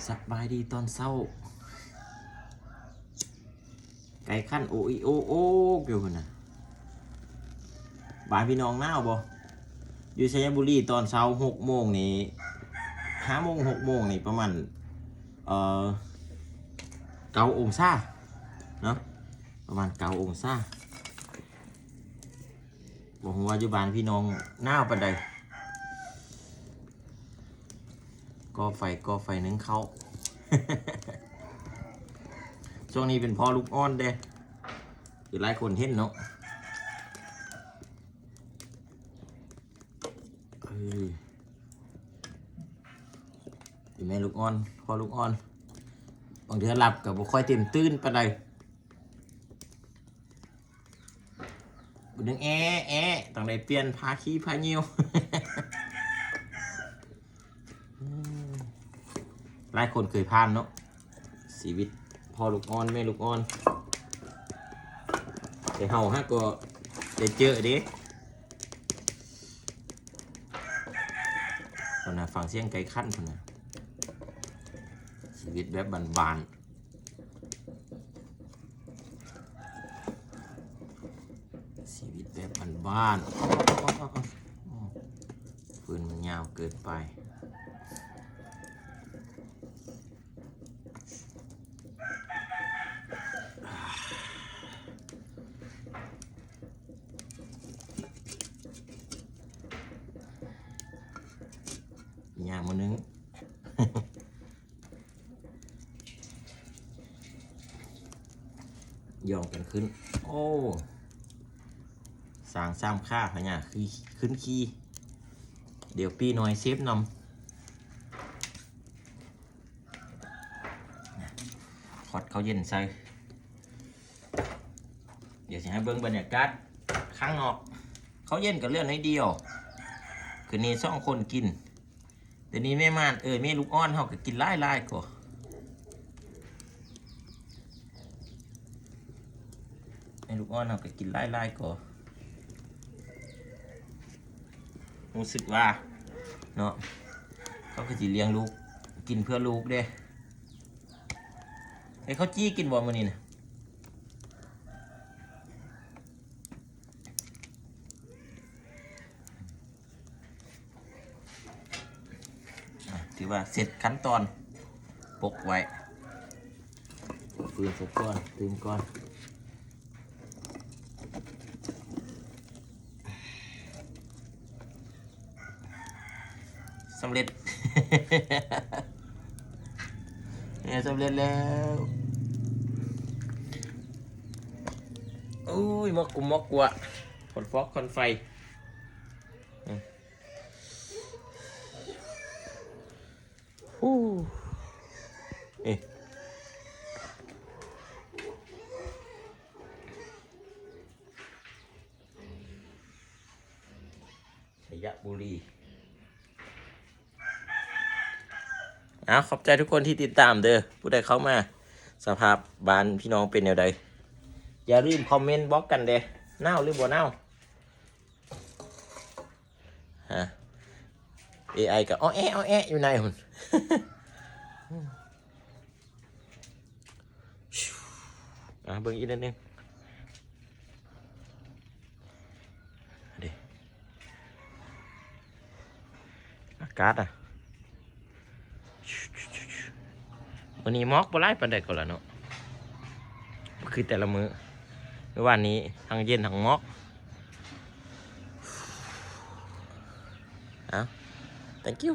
ສະບາຍດີຕອນເຊົ້າ. ໄກ່ຂັນໂອອິໂອໂອກຢູ່ພຸ້ນນະ. ບ້ານພີ່ນ້ອງໜາວບໍ່? ຢູ່ໄຊຍະບູລີຕອນເຊົ້າຫົກໂມງນີ້ ຫ້າໂມງ ຫົກໂມງນີ້ປະມານ ເອີ ເກົ້າອົງສາເນາະ, ປະມານເກົ້າອົງສາ. ບໍ່ຮູ້ວ່າຢູ່ບ້ານພີ່ນ້ອງໜາວປານໃດ. ກໍ່ໄຟ ກໍ່ໄຟໜຶ້ງເຂົ້າ. ຊ່ວງນີ້ເປັນພໍ່ລູກອ່ອນເດ້ ຄືຫຼາຍຄົນເຫັນເນາະ. ເອີ ແມ່ລູກອ່ອນ ພໍ່ລູກອ່ອນ ບາງເທື່ອຫຼັບກໍບໍ່ຄ່ອຍເຕັມຕື່ນປານໃດ. ບາດໜຶ່ງແອະແອະ ຕ້ອງໄດ້ປ່ຽນຜ້າຂີ້ຜ້າຍ່ຽວ. ຫຼາຍຄົນເຄີຍຜ່ານເນາະ ຊີວິດພໍ່ລູກອ່ອນ ແມ່ລູກອ່ອນ. ແຕ່ເຮົາຫາກໍໄດ້ເຈີເດ້. ເພິ່ນນະ ຟັງສຽງໄກ່ຂັນເພິ່ນນະ. ຊີວິດແບບບ້ານໆ. ຊີວິດແບບບ້ານໆ. ໂອ້ ໂອ້ ໂອ້ ໂອ້ ໂອ້ ຟືນມັນຍາວເກີນໄປ. ຍາມມື້ໜຶ່ງ ຍ່ອງກັນຂຶ້ນ. ໂອ້ ຊ້າງສາມຂາພະຍາ ຄື ຂຶ້ນຂີ່. ດຽວປີ້ນ້ອຍເຊບນຳ. ຂອດເຂົ້າເຢັນໃສ່. ດຽວຊິໃຫ້ເບິ່ງບັນຍາກາດຂ້າງນອກ. ເຂົ້າເຢັນກໍເຫຼືອໜ້ອຍດຽວ. ຄືນນີ້ສອງຄົນກິນ. ດຽວນີ້ແມ່ມ່ານ ເອີ ແມ່ລູກອ່ອນເຮົາກໍກິນຫຼາຍໆກໍ. ແມ່ລູກອ່ອນເຮົາກໍກິນຫຼາຍໆກໍ. ຮູ້ສຶກວ່າເນາະ ເຂົາກໍຊິລ້ຽງລູກ ກິນເພື່ອລູກເດ້. ເອີ ເຂົ້າຈີ່ກິນບໍ່ມື້ນີ້ນະ? ອ່ະ ຖືວ່າເສັດຂັ້ນຕອນ ປົກໄວ້. ເອົາຟືນໃສ່ກ່ອນ ຕື່ມກ່ອນ. ສຳເລັດ ເອີ ສຳເລັດແລ້ວ. ໂອ້ຍ ໝອກກຸມໝອກກົວ ຄົນຟອກຄົນໄຟ. ອືມ ຫູ ເອີ ໄຊຍະບູລີ. ເອົາ ຂອບໃຈທຸກຄົນທີ່ຕິດຕາມເດີ. ຜູ້ໃດເຂົ້າມາ ສະພາບບ້ານພີ່ນ້ອງເປັນແນວໃດ ຢ່າລືມຄອມເມັນບອກກັນເດ້ ໜາວຫຼືບໍ່ໜາວ. ຮະ ເອໄອກໍອໍແອ ອໍແອຢູ່ໃນພຸ້ນ. ອ່າ ເບິ່ງອີກໜ້ອຍໜຶ່ງເດ້ ອາກາດອະ. ມື້ນີ້ໝອກບໍ່ຫຼາຍປານໃດກໍລະເນາະ ບໍ່ຄືແຕ່ລະມື້. ມື້ວານນີ້ທັງເຢັນທັງໝອກ. ເອົາ thank you.